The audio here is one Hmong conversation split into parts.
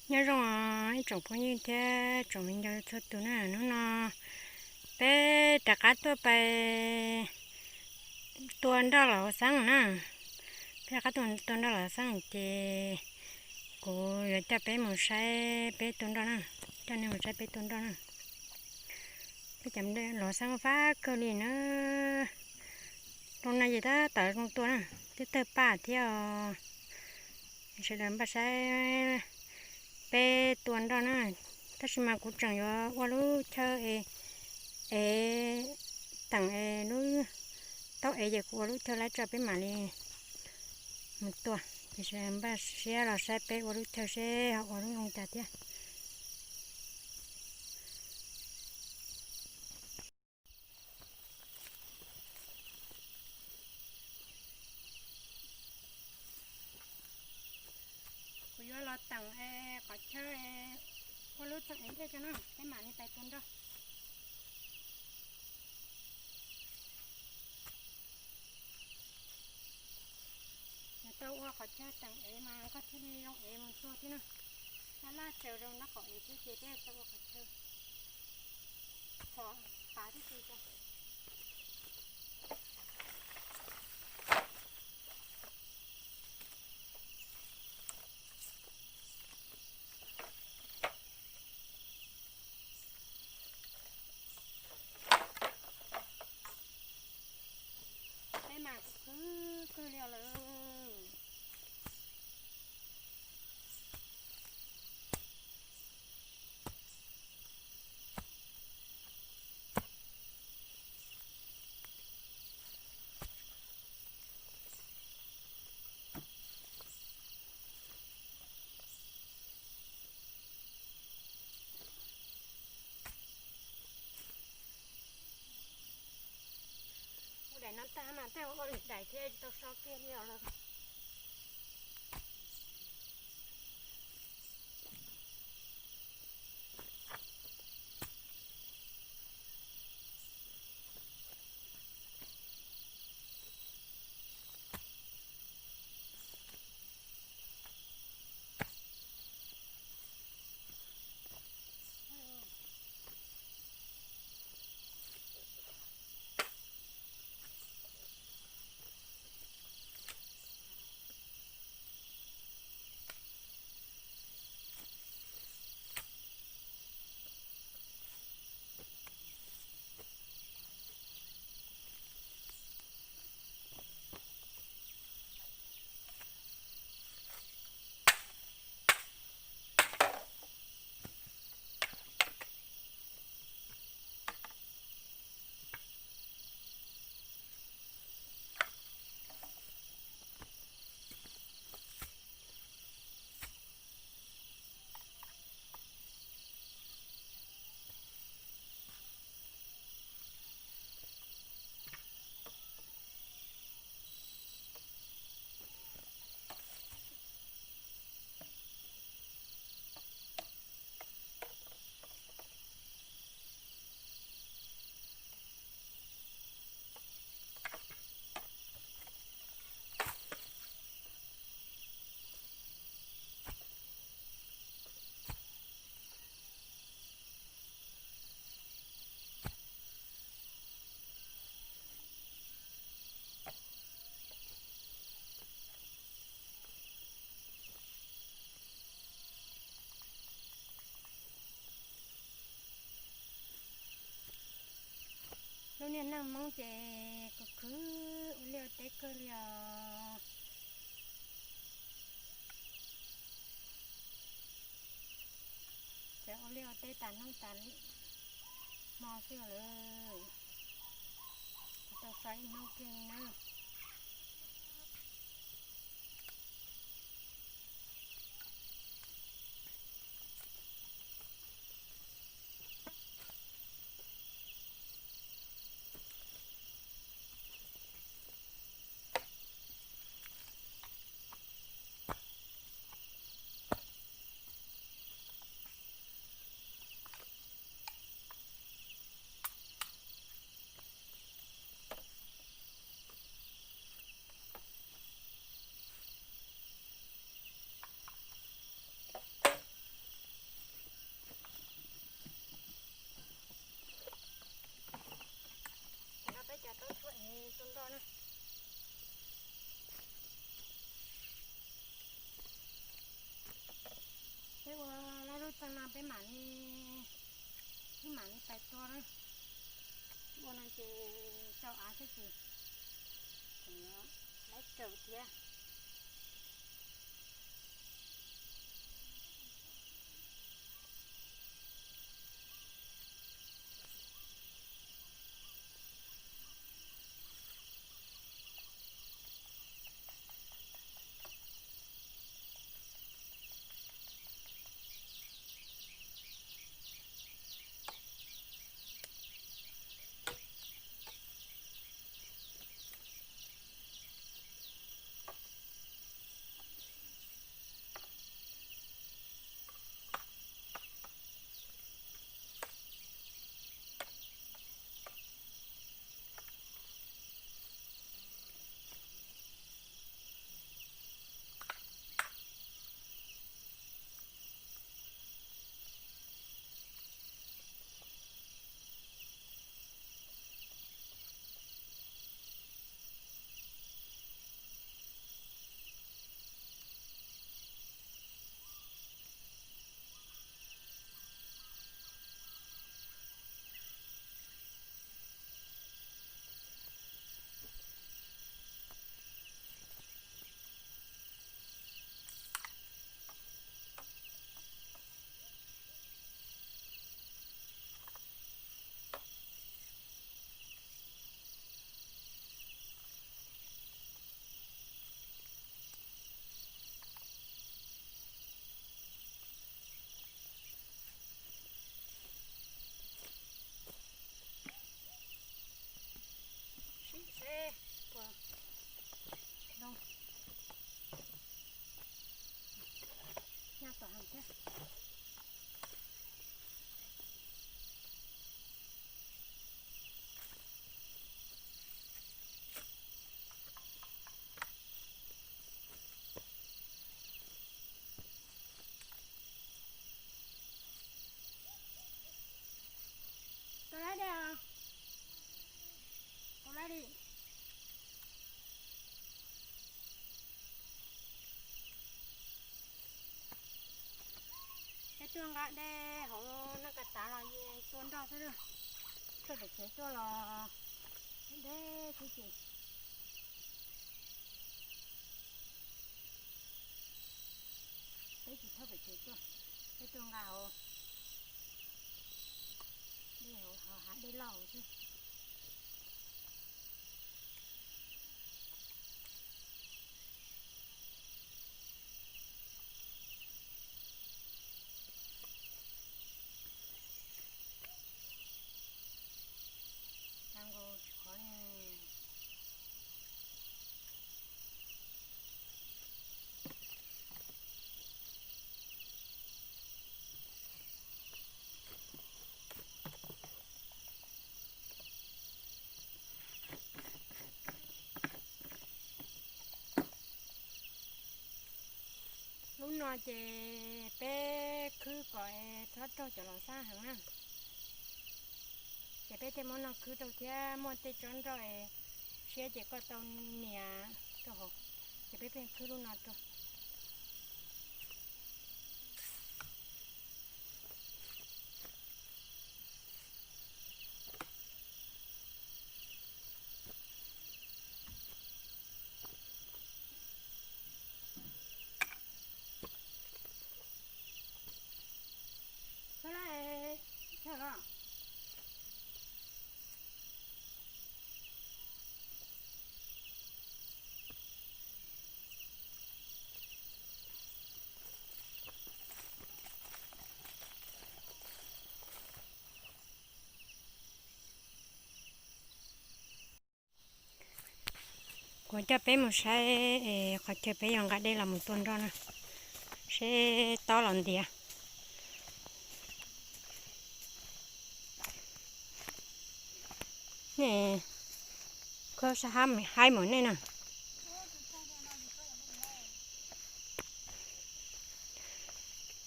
Nyob zoo ib tsoom phooj ywg thiab tsoom viv ncaus txhua tus na, hnub no peb rov qab tuaj pais tua nroj los xeeb na. Peb rov qab tuaj tua nroj los xeeb ces kuv yuav coj peb mus saib peb tua nroj na, coj nej mus saib peb tua nroj na. Peb cov los xeeb fab kawg li na. Zoo no ces tab tom zoo tua na, twb tawg paj thiab os. Sawv daws npaj saib peb tua nroj na, tab sis mas kuv tseem yuav ua lub chaw es, es teem es lub taub ev ces kuv ua lub chaw laib tso peb mam li mus tua. Ces sawv daws npaj siab los saib peb ua lub chaw seb ho ua lub zoo cas thiab. Kuv yuav los teem qhov chaw ua lub txheem ev dej tso na, peb mam li pais tua nroj. Yog tau ua qhov chaw teem ev mas koj thiaj li zoo ev mus tua thiab na. Laj laj tsaws rau nraub qaum ev thiab ces peb tau ua qhov chaw txhom qav tib si tso. Peb mas kuv khwv kawg li os lawm. Ua daim no tag mas tej ua lwm daim thiab tsis tau so kiag li os lawm. Lub niag neej Hmoob ces kuv khwv ua liaj ua teb kawg li os. Ces ua liaj ua teb tas hnub tas hmo xwb lawm, tsis tau so ib hnub kiag li na. Tua nroj na. Peb ua lab lub txeeg no peb mam li, peb mam li pais tua na. Ua no ces rau av thiab ces tseem yuav lab raws thiab. Sib seb puas zoo. Nyob tom heev thiab. Tau lab dej os. Tau lab li. Peb tuaj nqa dej hauv no kav tav los tua nroj xwb. Thauj pem tsev tuaj los deb xwb ces. Peb tsis thauj pem tsev tuaj, peb tuaj nqa hauv dej, hauv hav dej loj hauv xwb. Tau nkaus tsis khov ne. Lub no ces peb khwb kom es txhob raug cov los xab heev na. Ces peb tej muab no khwb rau thiab muaj tej tsob nroj es siab ces koj tau nias rau hauv. Ces peb pheej khwb lub no rau. Kuv coj peb mus saib es qhov chaw peb yuav nqa dej los mus tua nroj na, seb tob los ntiav. Nej khawb sab hab haib mus nej na.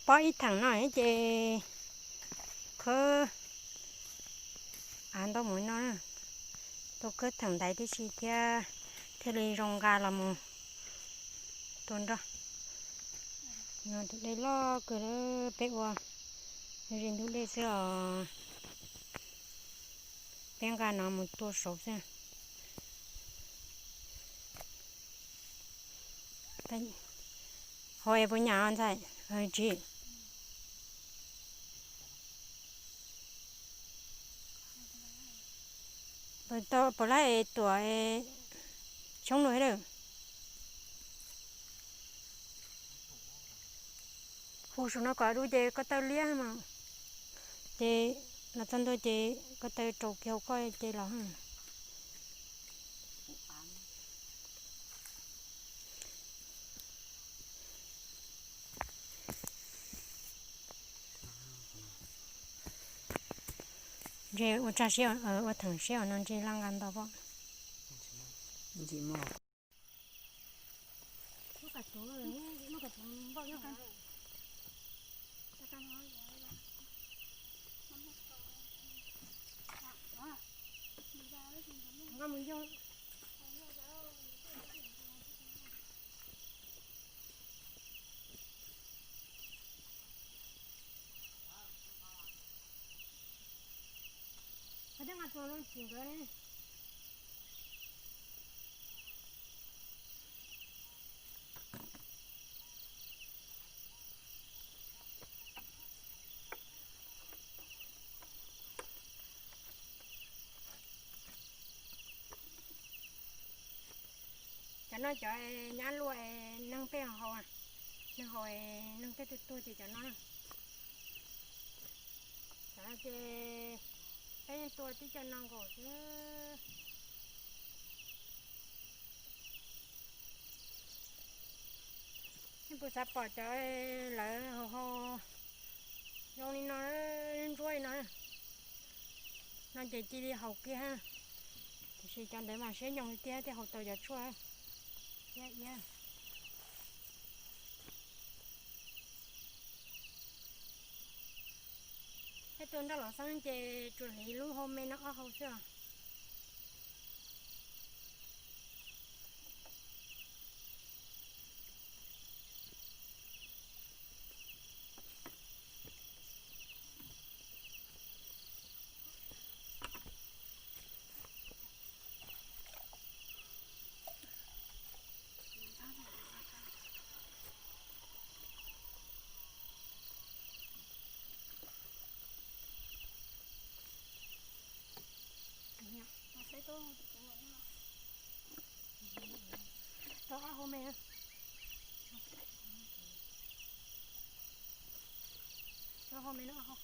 Pob ib theem no ces khawb av ntau mus no na. Tua kawg theem ntaiv tib si thiab thiaj li zoo nqa los mus tua nroj. No tus dej loj kawg, peb ua ze ntug dej xwb os. Peb nqa no mus tua saud xwb. Hau es puas nyam ntxhais? Tsis. Puas lab es tuam xyoob lawm. Hu saum no kom dub ces ko taw liab mas, ces los txog ntua ces ko taw raus kiag hauv koj ces los. Ntshe ua tsag siab, ua theem siab no ntshe laj nqa ntau pob. Cov no cov nyab luaj es neeg peb haus, neeg haus es neeg peb tuag tuag ces cov no. Cov no ces peb yeej tua tib co no nkaus xwb. Nej puas xav pom cov lawv haus haus zoo li no, ntsuab li no? No ces cia li haus kiag, tiam sis cov ntawd mas siab nyoos tiag tiag, haus tau cov tshuaj thiab iab. Peb tua nroj los xeeb ces tsuas hliv lub hau me no ob hau xwb os. Tau ob hau me, tau ob hau me no ob hau.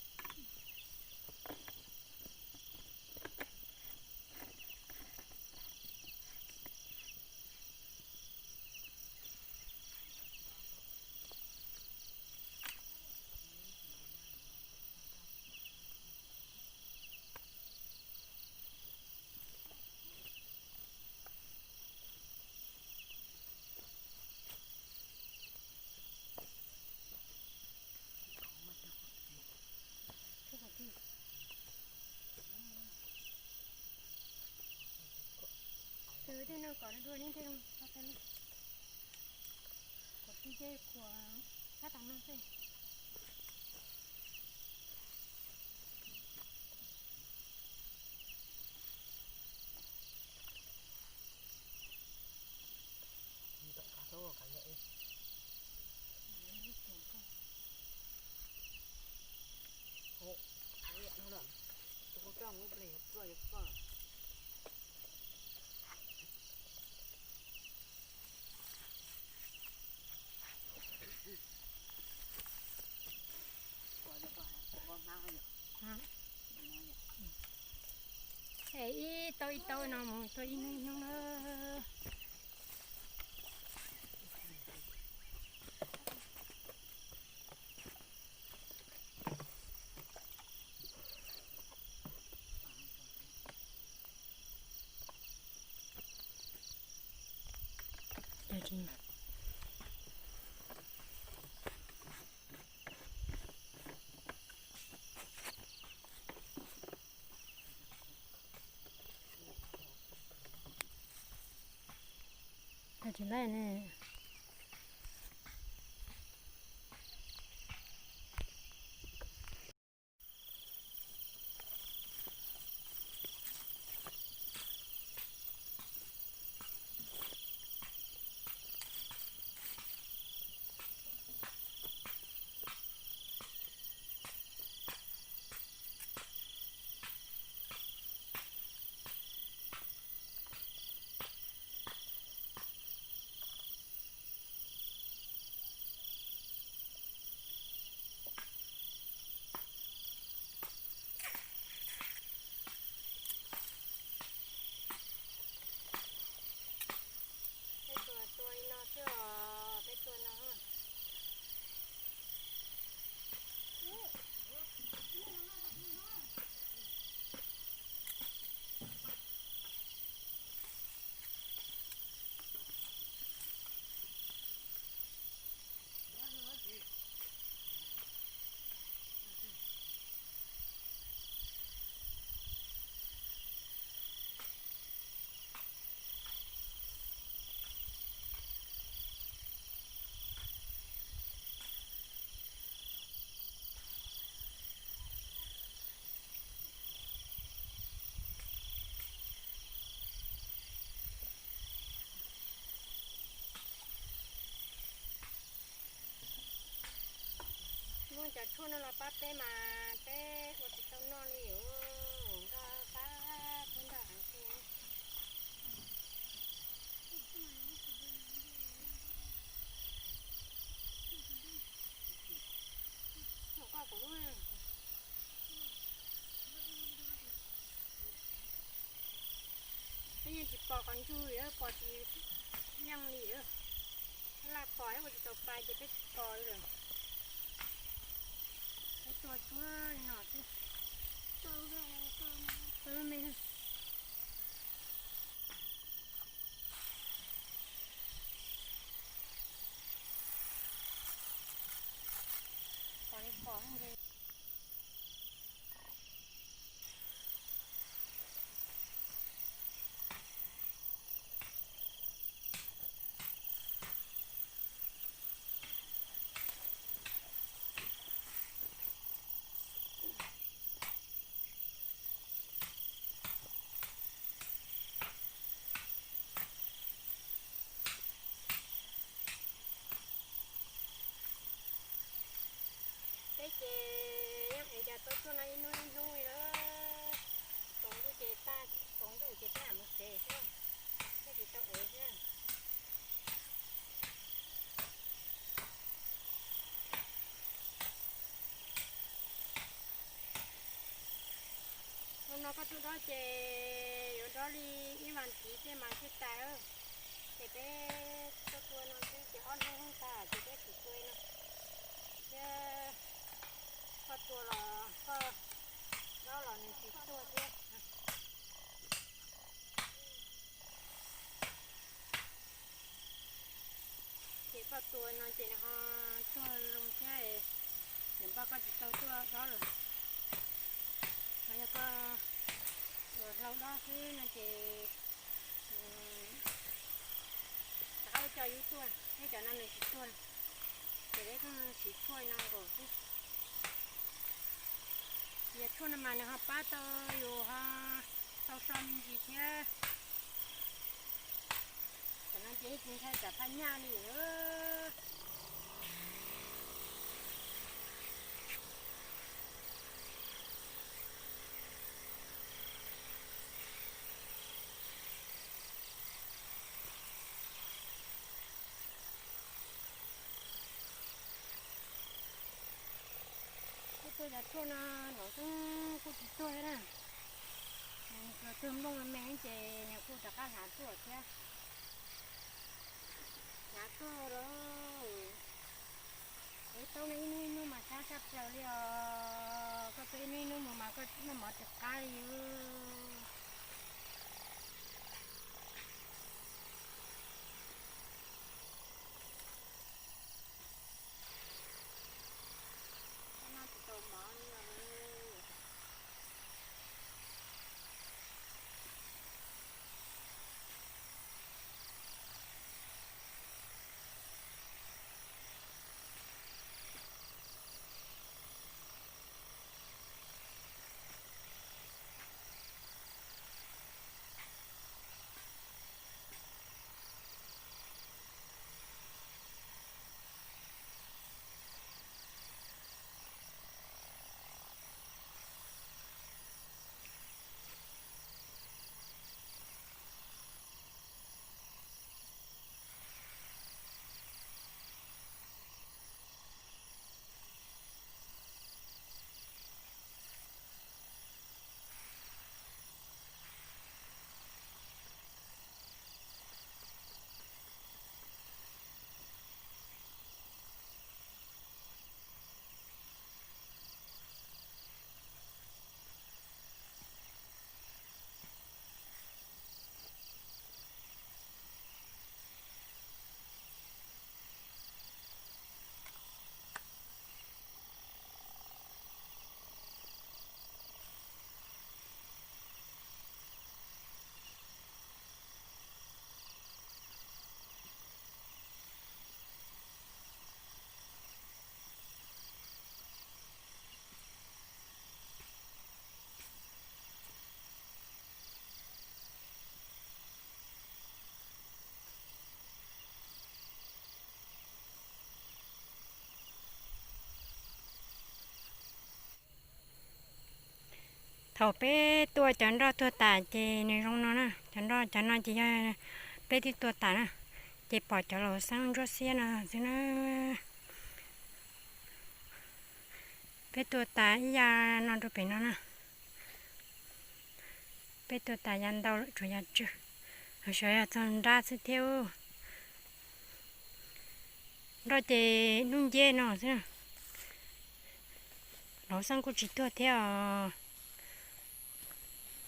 Tus tej no kom dua nej tej no, kom tib ce kuam sab tam no xwb. Es ib tau ib tau no mus tau ib hnub hnub na. Tsis laij ne. Peb tua tua li no xwb os, peb tua no. Muaj cov tshuaj no los pab peb mas peb ua tsis tau noj li os, nroj pab peb nroj heev xwb. Koj kuv lub, peb yeej tsis pom qhov ntswg li, pom tsis yeej li. Laj pom ua tsis tau pais ces peb tsis pom li lawm. Peb tua tsuag li no xwb. Tua me, pom li pom ntshe. Peb ces yeej ev cov tauj tshuaj no ib hnub ib hnub li lawm. Tsaus ntuj ces tag, tsaus ntuj ces peb mam mus tsev xwb, peb tsis tau ev thiab. Hnub no koj tuaj dob ces yuav dob li ib vas thiv tej mas thiaj tas. Ces peb tuaj tua no xwb ces ob hnub tag ces peb tsis tua no thiab. Koj tua los koj dob los nws tsis tuaj thiab. Ces koj tua no ces nws ho tuaj zoo thiab, niam npawg koj tsis tau tuaj dob lawm. Ho yog koj ua hlau dob xwb no ces rov qab ua cov yub tuaj, peb cov no nws tsis tuaj, ces peb siv tshuaj no nkaus xwb. Yog tshuaj no mas nws ho pab tau yus ho tau so me ntsis thiab. Tam no ces tsis ntshai tsam phaj nyaj li lawm. Kuj tuaj cov tshuaj no los xwb kuj tsis tuaj thiab na. Nws tsuas twg nplooj me me ces nws kuj rov qab hlav tuaj thiab. Hlav tuaj lawm. Peb taub no ib hnub ib hnub mas sab sab plaws li os. Koj tuaj ib hnub ib hnub mus mas koj noj mov tsis qab li. Koj noj tsis tau mov li os. Thaum peb tua cov nroj tuag tas ces nws zoo no na, cov nroj cov no ces yog peb twb tua tas na, ces pom cov laus xeeb ntsuab xiab no xwb na. Peb tua tas ib yam no rau pem no na. Peb tua tas yam ntau lawm tsuas yam tsawg, ho xyov yog txog nrab xwb thiab. Nroj ces hnub nceb no xwb, laus xeeb kuj tsis tuag thiab os.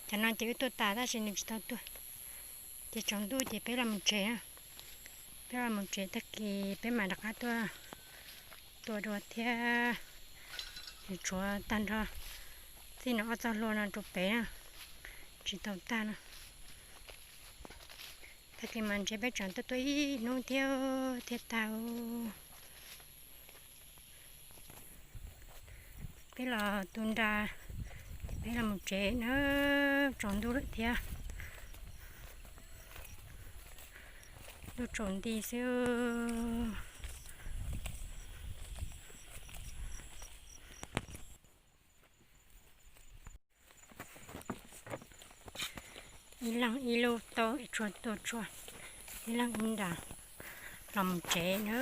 Cov no ces wb tua tas tab sis nws tsis tau tuag. Ces tsaus ntuj ces peb los mus tsev, peb los mus tsev tag kis peb mam rov qab tuaj tua dua thiab. Tshuav tag nrho txij no ob txoj hlua no rau pem na, tsis tau tag no. Tag kis mas ntshe peb tseem tuaj tua ib hnub thiab thiaj tag. Peb los tu nra, peb los mus tsev na, tsaus ntuj lawm thiab. Ntuj tsaus nti xwb. Ib leeg ib lub taub, ib tsuag tua tsuag, ib leeg ib nra los mus tsev na.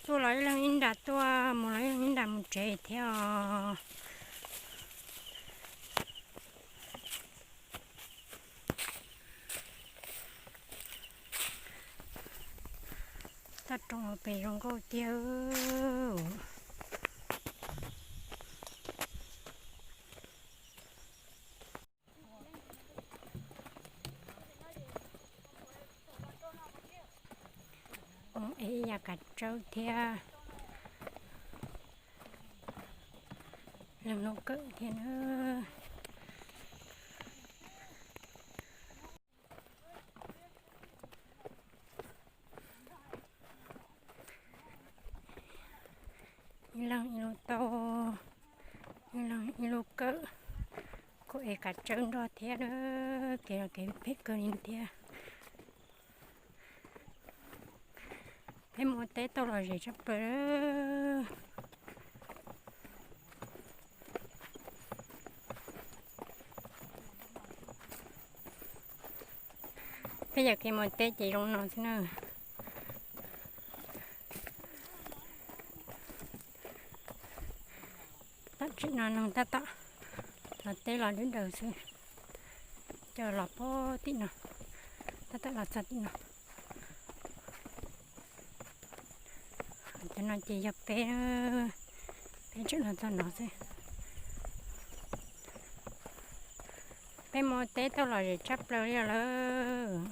Tuaj los ib leeg ib nra tuaj, mus los ib leeg ib nra mus tsev thiab os. Toj roob pem zoo nkauj tiag. Mus ev ib yam kav tsawb thiab, leej lub kawm thiab na. Ib leeg ib lub taub, ib leeg ib lub kawm, kuj ev kav tsawb nroj thiab na. Kev los kev phem kawg li thiab. Peb mus teb tau lom zem tshaj plaws. Peb yam kev mus teb ces zoo no xwb na. Tam sim no neeg tab tom los teb los deb daws xwb, coj los pem tim no, tab tom los txog tim no. Cov no ces yog peb, peb tseem los txog no xwb. Peb mus teb tau lom zem tshaj plaws li lawm.